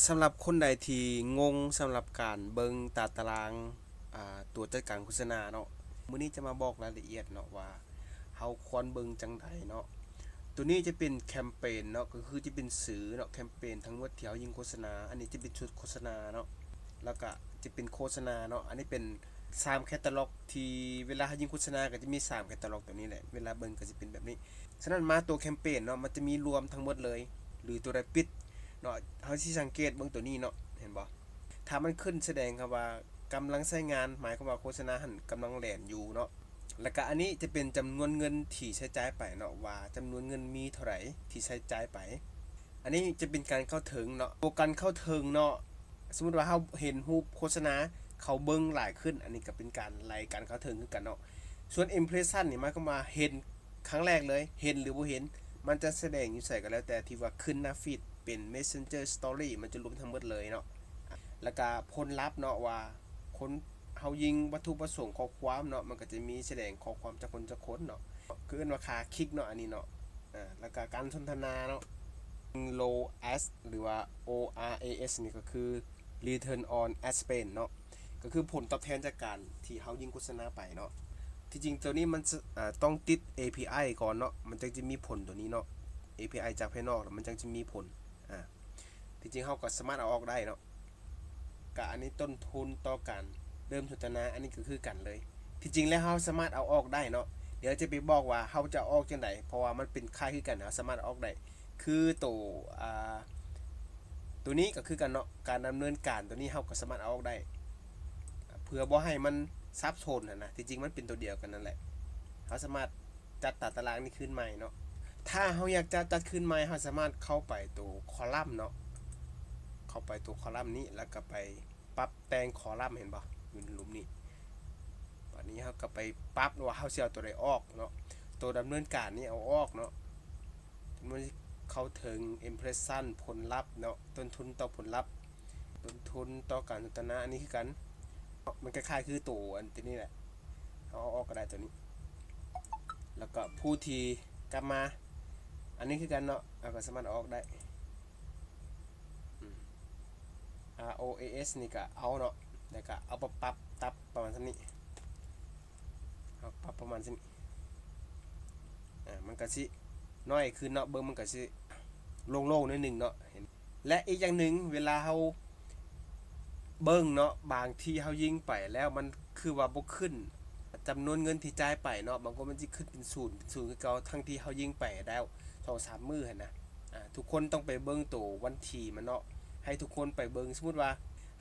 ສຳລັບຄົນໃດທີ່ງົງສຳລັບການເບິ່ງຕາຕະລາງ ອ່າ ຕົວຈັດການໂຄສະນາເນາະ, ມື້ນີ້ຈະມາບອກລາຍລະອຽດເນາະວ່າ ເຮົາຄວນເບິ່ງຈັ່ງໃດເນາະ. ຕົວນີ້ຈະເປັນແຄມເປນເນາະ, ກໍຄືຈະເປັນສື່ເນາະ, ແຄມເປນທັງໝົດທີ່ເຮົາຍິງໂຄສະນາ. ອັນນີ້ຈະເປັນຊຸດໂຄສະນາເນາະ, ແລ້ວກະຈະເປັນໂຄສະນາເນາະ. ອັນນີ້ເປັນສາມແຄຕາລັອກ ທີ່ເວລາເຮົາຍິງໂຄສະນາກໍຈະມີສາມແຄຕາລັອກຕົວນີ້ແຫຼະ, ເວລາເບິ່ງກໍຈະເປັນແບບນີ້. ສະນັ້ນມາຕົວແຄມເປນເນາະ ມັນຈະມີລວມທັງໝົດເລີຍ ຫຼື ຕົວໃດປິດເນາະ, ເຮົາຊິສັງເກດເບິ່ງຕົວນີ້ເນາະ ເຫັນບໍ່? ຖ້າມັນຂຶ້ນສະແດງຄຳວ່າກຳລັງໃຊ້ງານ ໝາຍຄວາມວ່າໂຄສະນາຫັ້ນກຳລັງແລ່ນຢູ່ເນາະ. ແລ້ວກະອັນນີ້ຈະເປັນຈຳນວນເງິນທີ່ໃຊ້ຈ່າຍໄປເນາະ ວ່າຈຳນວນເງິນມີເທົ່າໃດທີ່ໃຊ້ຈ່າຍໄປ. ອັນນີ້ຈະເປັນການເຂົ້າເຖິງເນາະ, ໂຕການເຂົ້າເຖິງເນາະ ສົມມຸດວ່າເຮົາເຫັນຮູບໂຄສະນາ ເຂົາເບິ່ງຫຼາຍຂຶ້ນ, ອັນນີ້ກໍເປັນການໄລ່ການເຂົ້າເຖິງຄືກັນເນາະ. ສ່ວນ impression ນີ້ໝາຍຄວາມວ່າເຫັນຄັ້ງແລກເລີຍ, ເຫັນຫຼືບໍ່ເຫັນ ມັນຈະສະແດງຢູ່ໃສກໍແລ້ວແຕ່ ທີ່ວ່າຂຶ້ນໜ້າຟີດເປັນ Messenger Story ມັນຈະລວມທັງໝົດເລີຍເນາະ. ແລ້ວກະຜົນລັບເນາະ ວ່າຄົນເຮົາຍິງວັດຖຸປະສົງຂໍ້ຄວາມເນາະ, ມັນກໍຈະມີສະແດງຂໍ້ຄວາມຈັກຄົນຈັກຄົນເນາະ, ຄືເອີ້ນວ່າຄ່າຄລິກເນາະ ອັນນີ້ເນາະ. ອາ ແລ້ວກະການສົນທະນາເນາະ ROAS ຫຼືວ່າ ORAS ນີ້ກໍຄື Return on Ad Spend ເນາະ, ກໍຄືຜົນຕອບແທນຈາກການທີ່ເຮົາຍິງໂຄສະນາໄປເນາະ. ທີ່ຈິງໂຕນີ້ມັນ ອາ ຕ້ອງຕິດ API ກ່ອນເນາະ ມັນຈັ່ງຈະມີຜົນໂຕນີ້ເນາະ, API ຈາກພາຍນອກ ແລ້ວມັນຈັ່ງຈະມີຜົນ. ອາ ທີ່ຈິງເຮົາກໍສາມາດເອົາອອກໄດ້ເນາະ. ກະອັນນີ້ຕົ້ນທຶນຕໍ່ການເລີ່ມສົນທະນາ ອັນນີ້ກໍຄືກັນເລີຍ. ທີ່ຈິງແລ້ວເຮົາສາມາດເອົາອອກໄດ້ເນາະ, ດຽວຈະໄປບອກວ່າເຮົາຈະເອົາອອກຈັ່ງໃດ ເພາະວ່າມັນເປັນຄ້າຍຄືກັນ ເຮົາສາມາດເອົາອອກໄດ້. ຄືໂຕ ອາ ໂຕນີ້ກໍຄືກັນເນາະ, ການດຳເນີນການໂຕນີ້ເຮົາກໍສາມາດເອົາອອກໄດ້ ເພື່ອບໍ່ໃຫ້ມັນສັບສົນຫັ້ນນະ. ທີ່ຈິງມັນເປັນໂຕດຽວກັນນັ້ນແຫຼະ, ເຮົາສາມາດ ຈັດຕາຕະລາງນີ້ຄືນໃໝ່ເນາະ. ຖ້າເຮົາຢາກຈະຈັດຄືນໃໝ່ ເຮົາສາມາດເຂົ້າໄປໂຕຄໍລັມເນາະ, ເຂົ້າໄປໂຕຄໍລັມນີ້ ແລ້ວກໍໄປປັບແຕ່ງຄໍລັມ ເຫັນບໍ່? ຢູ່ລຸ່ມນີ້. ບາດນີ້ເຮົາກໍໄປປັບວ່າເຮົາຊິເອົາໂຕໃດອອກເນາະ, ໂຕດຳເນີນການນີ້ເອົາອອກເນາະ. ມັນເຂົ້າເຖິງ impression ຜົນລັບເນາະ, ຕົ້ນທຶນຕໍ່ຜົນລັບ, ຕົ້ນທຶນຕໍ່ການສົນທະນາ ອັນນີ້ຄືກັນ. ມັນຄ້າຍໆຄືໂຕອັນຕົວນີ້ແຫຼະ, ເຮົາເອົາອອກກໍໄດ້ຕົວນີ້. ແລ້ວກໍຜູ້ທີ່ກັບມາ ອັນນີ້ຄືກັນເນາະ, ເຮົາກໍສາມາດເອົາອອກໄດ້. ອືມ ROAS ນີ້ກໍເອົາເນາະ, ແລ້ວກໍເອົາປັບ ປັບ ປັບປະມານສ່ຳນີ້, ເຮົາປັບປະມານສ່ຳນີ້. ອາ ມັນກໍຊິນ້ອຍຂຶ້ນເນາະ, ເບິ່ງມັນກໍຊິໂລ່ງໆໜ້ອຍໜຶ່ງເນາະ. ເຫັນ ແລະ ອີກຢ່າງໜຶ່ງ ເວລາເຮົາເບິ່ງເນາະ, ບາງທີເຮົາຍິງໄປແລ້ວມັນຄືວ່າບໍ່ຂຶ້ນຈຳນວນເງິນທີ່ຈ່າຍໄປເນາະ, ບາງຄົນມັນຊິຂຶ້ນເປັນສູນ ເປັນສູນຄືເກົ່າ ທັງທີ່ເຮົາຍິງໄປແລ້ວສອງສາມມື້ຫັ້ນນະ. ອາ ທຸກຄົນຕ້ອງໄປເບິ່ງໂຕວັນທີມັນເນາະ, ໃຫ້ທຸກຄົນໄປເບິ່ງ. ສົມມຸດວ່າ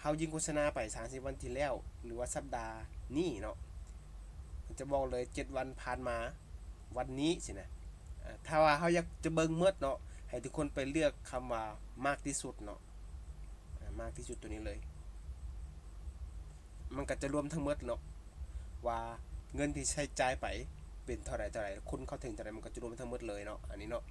ເຮົາຍິງໂຄສະນາໄປສາມສິບວັນທີ່ແລ້ວ ຫຼືວ່າສັບດານີ້ເນາະ, ມັນຈະບອກເລີຍເຈັດວັນຜ່ານມາ ວັນນີ້ຊີ້ນະ. ອາ ຖ້າວ່າເຮົາຢາກຈະເບິ່ງໝົດເນາະ, ໃຫ້ທຸກຄົນໄປເລືອກຄຳວ່າມາກທີ່ສຸດເນາະ, ອາ ມາກທີ່ສຸດຕົວນີ້ເລີຍ. ມັນກໍຈະລວມທັງໝົດເນາະ ວ່າເງິນທີ່ໃຊ້ຈ່າຍໄປເປັນເທົ່າໃດ ເທົ່າໃດ, ຄົນເຂົ້າເຖິງເທົ່າໃດ, ມັນກໍຈະລວມທັງໝົດເລີຍເນາະ ອັນນີ້ເນາະ.